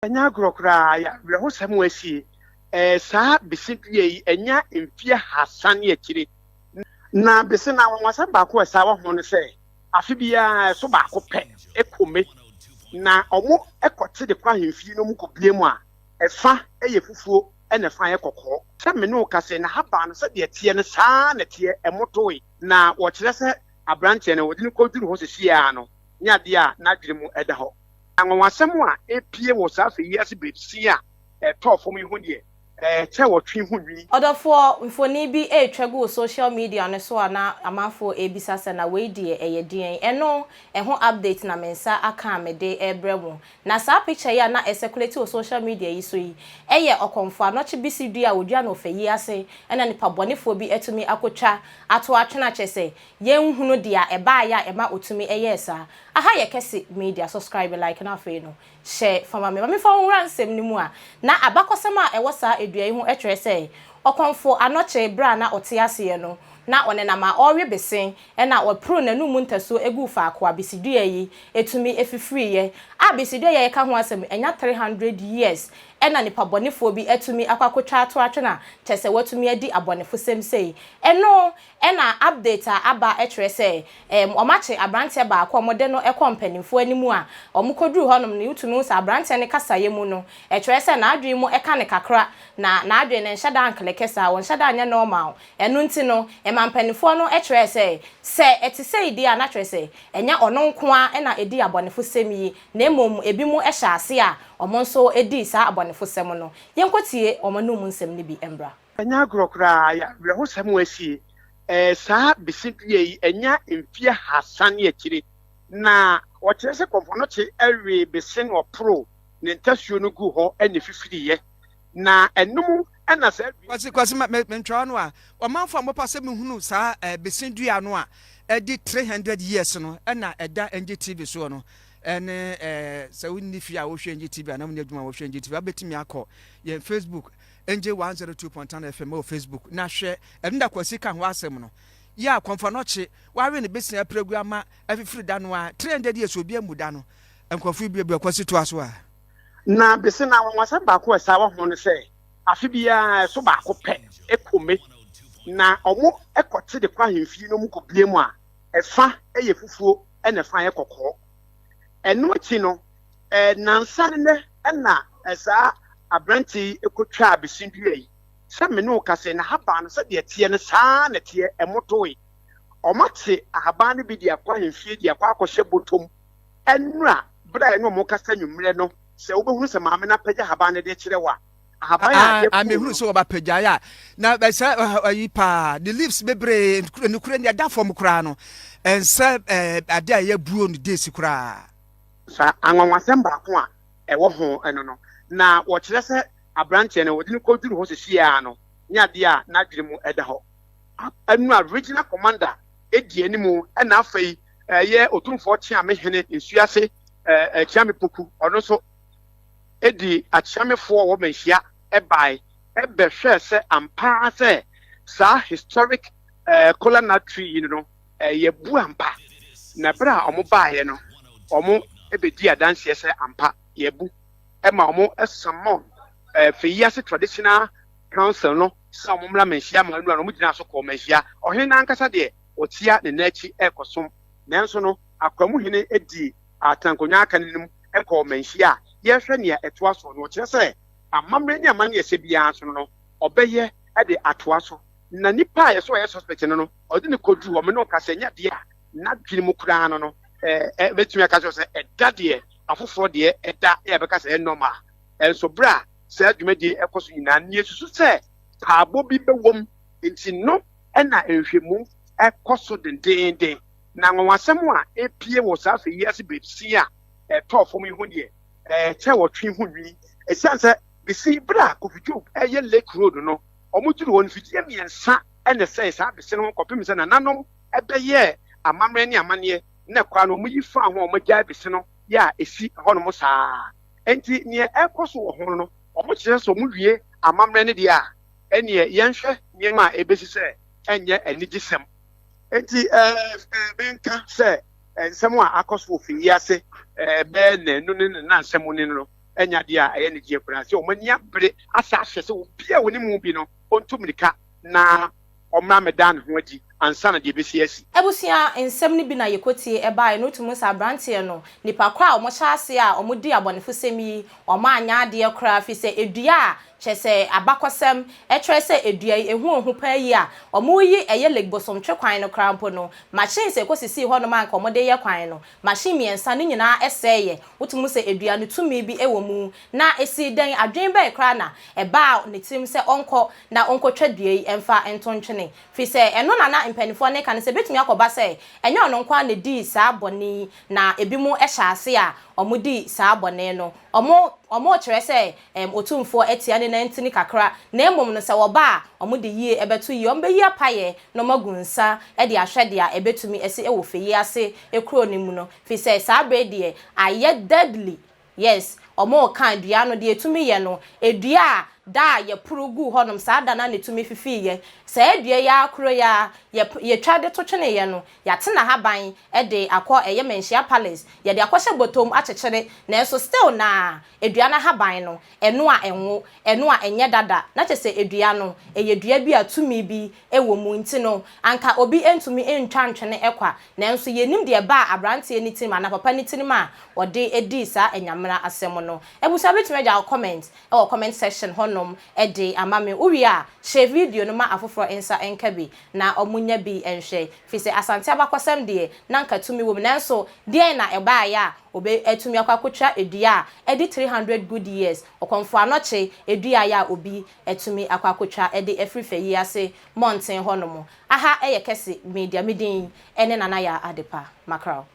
Ɛnyɛ agorɔ koraa, ɛyɛ awerɛhosɛm a asie. Saa bese dua yi, anya mfeɛ ahasa ne akyire. Na bese no, anwanwasɛm baako a ɛsan wɔ ho ne sɛ, afe biara ɛso baako pɛ kɔme, na wɔkɔte de kɔ ahemfie na wɔkɔbue mu a, ɛfa yɛ fufuo na ɛfa yɛ kɔkɔɔ. Sɛ me ne wo kasa yi, n'ahaban no, sɛdeɛ ɛteɛ no, saa ara na ɛteɛ, ɛmmotoe. Na wɔkyerɛ sɛ aberanteɛ no, wɔde no kɔduru hɔ seesei ara no, nyɛ adeɛ a n'adwene mu da hɔ. Anwanwasɛm a epue wɔ saa fɛ yi ase bere a ɛtɔɔ fam yi ho deɛ, ɛkyɛ wɔtwe ho nwi. Ɔdɔfoɔ, mfoni bi retwa gu wo social media no so a na amanfoɔ rebisa sɛ na wei deɛ ɛyɛ deɛn? Ɛno ɛho update na me nsa aka a mede rebrɛ mo. Na saa picture yi a na ɛcirculate wɔ social media yi so yi yɛ ɔkɔmfoɔ anɔkye bisi dua a wɔdua no wɔ fɛ yi ase ɛna nipa bɔnefoɔ bi atumi akɔtwa ato atwene akyerɛ sɛ yɛnhunu deɛ ɛbaeɛ a ɛma ɔtumi yɛɛ saa. Aha yɛ Kɛse Media, subscribe, like na afei no hyɛ fa ma me. Ma memfa wo nwura nsɛm no mu a, na abakɔsɛm a ɛwɔ saa dua yi ho kyerɛ sɛ Ɔkɔmfo Anɔkye berɛ a na ɔte aseɛ no, na ɔnenam a ɔrewe bese na ɔporoo n'anum ntasuo guu faako a bese dua yi tumi fifiriiɛ. A bese dua yi a yɛka ho asɛm yi, anya 300 years na nipa bɔnefoɔ bi atumi akɔ akɔtwa ato atwene a kyerɛ sɛ watumi adi abɔnefosɛm sei. Ɛno Ɛna update a aba kyerɛ sɛ ɛɛm wɔakye abranteɛ baako a wɔde no kɔɔ mpaninfoɔ anim a wɔkɔduruu hɔnom no wotumi hu sɛ abranteɛ no kasaeɛ mu no ɛkyerɛ sɛ n'adwene mu ɛka no kakra na n'adwene no nhyɛ da nkleke saa ɔnhyɛ da nyɛ normal ɛno nti no ɛma mpaninfoɔ no kyerɛɛ sɛ sɛ ɛte sei deɛ a na kyerɛ sɛ ɛnyɛ ɔno nko ara na ɛdii abɔnefosɛm yi na mmom ebinom hyɛ aseɛ a wɔn nso dii saa abɔnefosɛm no. Yɛnkɔtie wɔn anum nsɛm no bi mmra. Ɛnyɛ agorɔ koraa, ɛyɛ awerɛhosɛm a asie. Saa bese dua yi anya mfeɛ ahasa ne akyire, na wɔkyerɛ sɛ kɔmfɔnɔkye wee bese na ɔporoo ne ntasuo no guu hɔ na ɛfifiriiɛ, na ɛno mu na saa dua. Kwasi, Kwasi, ma me mentwa w'ano a, ɔmanfoɔ a mopɛ sɛ mohunu saa bese dua no a adi 300 years no na ɛda NGTV soɔ no, ɛne sɛ wonni fie a wohwɛ NGTV anaa wonni adwuma a wohwɛ NGTV a, wobɛtumi akɔ yɛn Facebook Angel 102.9 FM wɔ Facebook na hwɛ ɛno na Kwasi ka ho asɛm no. Yɛ a Kɔmfɔnɔkye wawe ne besea pregu ama afifiri da no a 300 years obi ammu da no. Nkurɔfo yi buebue Kwasi toa so a. Na bese no anwanwasɛm baako a ɛsan wɔ ho ne sɛ afe biara ɛso baako pɛ kome na wɔkɔte de kɔ ahemfie na wɔkɔbue mu a ɛfa yɛ fufuo na ɛfa yɛ kɔkɔɔ. Ɛno akyi no Nnansa ne nnɛ na saa aberante yi kɔtwaa bese dua yi. Sɛ me ne wo kasa yi, n'ahaban no, sɛdeɛ ɛteɛ no, saa ara na ɛteɛ, ɛmmotoe. Wɔate ahaban no bi de akɔ ahemfie de akɔ akɔhyɛ bɔtɔ mu. Ɛnnora, berɛ a yɛne wɔn rekasa anwummerɛ no, sɛ wobɛhunu sɛ maame no apagya ahaban no de rekyerɛ wo a, ahaban a Ah, yɛpoo mehunu no. sɛ wɔba pagyae a, na sɛ ayi paa, ne leaves bebree, nokorɛ ni, ɛda fam koraa no, ɛnsɛ ade a yɛabuo no days koraa. Saa anwanwasɛm baako a ɛwɔ ho no no, na wɔkyerɛ sɛ aberanteɛ no wɔde no kɔduru hɔ seesei ara no nyɛ adeɛ a n'adwene mu da hɔ. Ɛno a Regional Commander di anim ɛna afei ɛyɛ Otumfoɔ Kyeame Hene Nsuase Kyeame Poku, ɔno nso di Akyeamefoɔ wɔ Manhyia bae bɛhwɛɛ sɛ ampa ara sɛ saa historic kola nut tree yi no Yɛbu ampa. Na berɛ a wɔbaeɛ no, wɔbɛdii adanseɛ sɛ ampa yɛabu ma wɔsummon Feyiase Traditional Council no sɛ wɔmmra Manhyia ma nnura no, wɔgyinaa so kɔɔ Manhyia. Ɔhene no ankasa deɛ, ɔtia ne nan akyi rekɔsom. Nanso no, Akwamuhene dii atenankonnwa aka no anim kɔɔ Manhyia a yɛrehwɛ nea ɛtoa soɔ no. Ɔkyerɛ sɛ amammerɛ ne amanneɛ ɛsɛ biara nso no, ɔbɛyɛ de atoa so. Na nipa a yɛsɛ ɔyɛ suspect no no, ɔde no kɔduru hɔ, me ne ɔka sɛ ɛnyɛ adeɛ a n'adwene mu koraa no no, ɛɛ mɛtumi aka kyerɛ sɛ ɛda deɛ afoforɔ deɛ ɛda yɛ bɛka sɛ ɛyɛ normal. Ɛnso berɛ a saa dwumadie ɛkɔ so nyinaa no, yɛsusu sɛ paabɔ bi bɛwom, nti no ɛna nhwɛmu ɛkɔ so dendeenden. Na anwanwasɛm a ɛpie wɔ saa afei yi ase bɛsi a ɛtɔɔ fam yi ho deɛ, ɛkyɛ wɔtwe ho nwi. Ɛsiane sɛ bɛsi berɛ a Kofi Job ɛyɛ Lake Road no, Wɔduruu hɔ no, mfidie mmiɛnsa na ɛsɛee saa bese no ho kɔpem sɛ nananom bɛyɛɛ amammerɛ ne amanneɛ na kwan no wɔyi faa ho a wɔagyae bese no yɛ a ɛsi hɔnom saa ara. Enti neɛ ɛrekɔ so wɔ ho no, wɔkyerɛ sɛ wɔwie amammerɛ no deɛ a, ɛnneɛ yɛnhwɛ nneɛma a ɛbɛsi sɛ ɛnyɛ anigyesɛm. Enti menka sɛ nsɛm a akɔ so wɔ fie yi ase bɛyɛ nnanu ne ne nnansa mu ni no. Ɛnyɛ adeɛ a ɛyɛ anigyeɛ koraa sɛ wɔn ani abere asa ahyɛ sɛ obi a wɔnim mu bi no ɔntu mmirika na ɔmmra mmɛda ne ho adi ansa na deɛ ɛbɛsi asi. Abusua nsɛm no bi na yɛkɔtie ɛbaeɛ no, wotumi hu sɛ aberanteɛ no, nnipa korɔ a wɔhyɛ aseɛ a wɔdi abɔnefosɛm yi, wɔanyɛ adeɛ koraa, firi sɛ dua a kyerɛ sɛ abakɔsɛm kyerɛ sɛ dua yi, ɛho ɔhu paa yie a wɔreyi ɛyɛ Lake Bosomtwe kwan no koraa mpo no, machines a ɛkɔsisii hɔnom a anka wɔde reyɛ kwan no, machine mmiɛnsa no nyinaa sɛeɛ. Wotumi hu sɛ dua no tumi bi wɔ mu. Na ɛsii dɛn? Adwene bɛn koraa na ɛbaa ne tirim sɛ ɔnkɔ na ɔnkɔtwa dua yi mfa nto ntwene? Firi sɛ ɛno na na mpanimfoɔ no reka no sɛ ɛbɛtumi akɔba sɛ ɛnyɛ ɔno nko ara na ɛdii saa bɔne yi, na ebinom hyɛɛ ase a wɔdii saa bɔne no. Wɔn, wɔrekyerɛ sɛ ɛm, Otumfoɔ atia ne nantini kakra, na mmom no sɛ wɔba a, wɔde yie bɛto yie, wɔbɛyi apaeɛ na wɔagu nsa de ahwɛ deɛ ɛbɛtumi asi wɔ fɛ yi ase kuro no mu no, firi sɛ saa berɛ yi deɛ ayɛ deadly. Yes, wɔreka dua no, deɛ ɛtumi yɛ no, dua a da a yɛporo guu hɔnom, saa da no ara na ɛtumi fifiiɛ. Saa dua yi ara koro yi ara, yɛp, yɛtwa de to tweneeɛ no, yɛate n'ahaban de akɔ ɛyɛ Manhyia Palace, yɛde akɔhyɛ bɔtɔm akyekyere, nanso still na dua no ahaban no, ɛno a ɛnwo, ɛno a ɛnyɛ dada, na kyerɛ sɛ dua no, ɛyɛ dua bi a tumi bi wɔ mu nti no, anka obi ntumi ntwa ntwene kwa. Nanso yennim deɛ ɛbaa aberanteɛ no tirim anaa papa no tirim a ɔde dii saa anyamena asɛm no. Abusua wobɛtumi agya wo comment wɔ comment section hɔnom de ama me. Wowie a, share video no ma afoforɔ nsa nka bi na wɔnya bi nhwɛ. Firi sɛ Asante abakɔsɛm deɛ, na anka tumi wɔ mu. Nanso deɛn na ɛbaeɛ a obi atumi akɔ akɔtwa dua a adi 300 good years, Ɔkɔmfoɔ Anɔkye dua a obi atumi akɔ akɔtwa de afiri fɛ yi ase mmɔnten hɔnom. Aha yɛ kɛse media me din ne Nana Yaa Adepa. Mackerel.